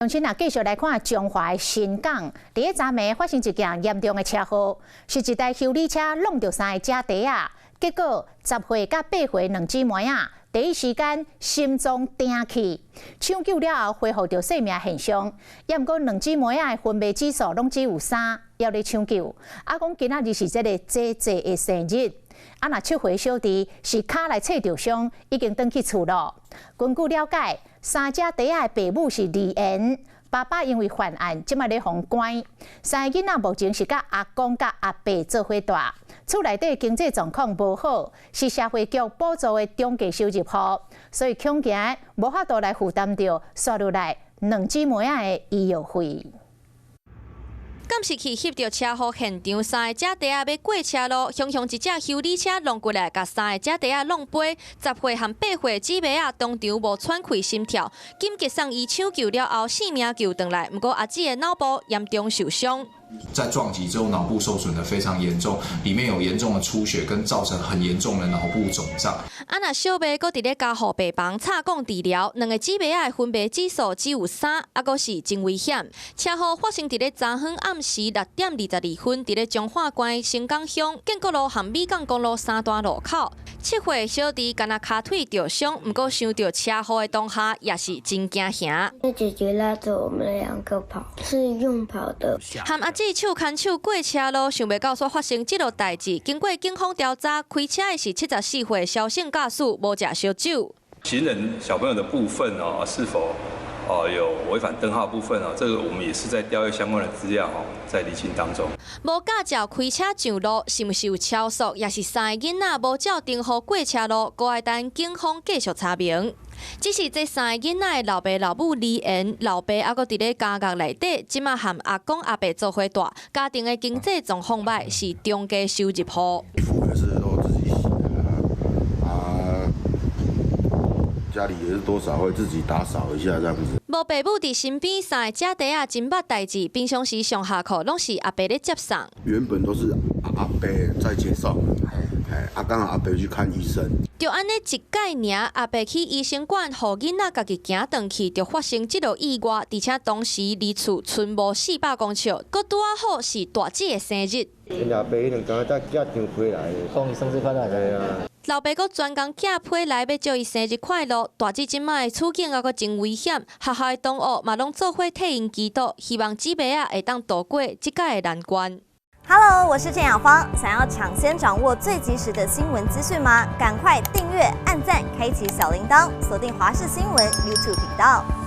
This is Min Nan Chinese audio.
先啊，繼續來看彰化的新港，佇咧昨暝發生一件嚴重的車禍，是一台修理車挵著三個姐弟仔，結果10歲佮8歲兩姊妹仔，第一時間心臟停去，搶救了後恢復著生命現象，猶毋過兩姊妹仔的昏迷指數攏只有3，猶咧搶救。啊，講今仔日是這个姐姐的生日，啊，若7歲小弟是跤內切著傷，已經轉去厝咯。根據了解，三姐弟仔的爸母是離緣，爸爸因為犯案，這擺咧予關。三个囡仔目前是佮阿公佮阿伯做伙蹛，厝內底經濟狀況無好，是社會局補助的中低收入戶，所以恐驚無法度來負擔著煞落來兩姊妹仔的醫藥費。監視器翕著車禍現場，三個姐弟仔欲過車路，雄雄一隻修理車挵過來，共三个姐弟仔挵飛。10歲和8歲姊妹仔當場無喘氣心跳，緊急送醫搶救了後，性命救轉來，毋過阿姊的腦部嚴重受傷。在撞擊之後，腦部受損得非常嚴重，裡面有嚴重的出血，跟造成很嚴重的腦部腫脹。啊，若小妹閣佇咧加護病房插管治療，兩个姊妹仔的昏迷指數只有3，猶閣是真危險。車禍發生佇咧昨昏暗時6點22分，佇咧彰化縣新港鄉建國路和美港公路三段路口。7歲小弟干焦跤腿著傷，毋過想著車禍的當下也是真驚嚇。那姐姐拉著我們兩個跑，是用跑的。和阿姊手牽手過車路，想袂到煞發生這落代誌。經過警方調查，開車的是74歲蕭姓駕駛，無食燒酒。行人小朋友的部分哦，是否哦有違反燈號部分啊？這個我們也是在調閱相關的資料吼，在釐清當中。無駕照開車上路，是毋是有超速？抑是三个囡仔無照燈號過車路，閣愛等警方繼續查明。只是這三个囡仔的老爸老母離緣，老爸猶閣佇咧監獄內底，這馬和阿公阿伯做伙蹛，家庭的經濟狀況䆀，是中低收入戶。衣服也是都自己洗的啊，家裡也是多少會自己打掃一下這樣子。無爸母佇身邊，三个姐弟仔真捌代誌，平常時上下課攏是阿伯咧接送。原本都是阿伯在接送，哎，啊剛好阿伯去看醫生。就按呢一擺爾，阿伯去醫生館，予囡仔家己行轉去，就發生這落意外，而且當時離厝賰無400公尺，閣拄仔好是大姊的生日。𪜶老爸彼兩工才寄張批來，講伊生日快樂。係啊。老爸閣專工寄批來，欲祝伊生日快樂。大姊這擺的處境猶閣真危險，學校的同學嘛攏做伙替𪜶祈禱，希望姊妹仔會當渡過這擺的難關。 Hello，我是鄭雅芳。想要搶先掌握最及時的新聞資訊嗎？趕快訂閱、按讚、開啟小鈴鐺，鎖定華視新聞 YouTube 頻道。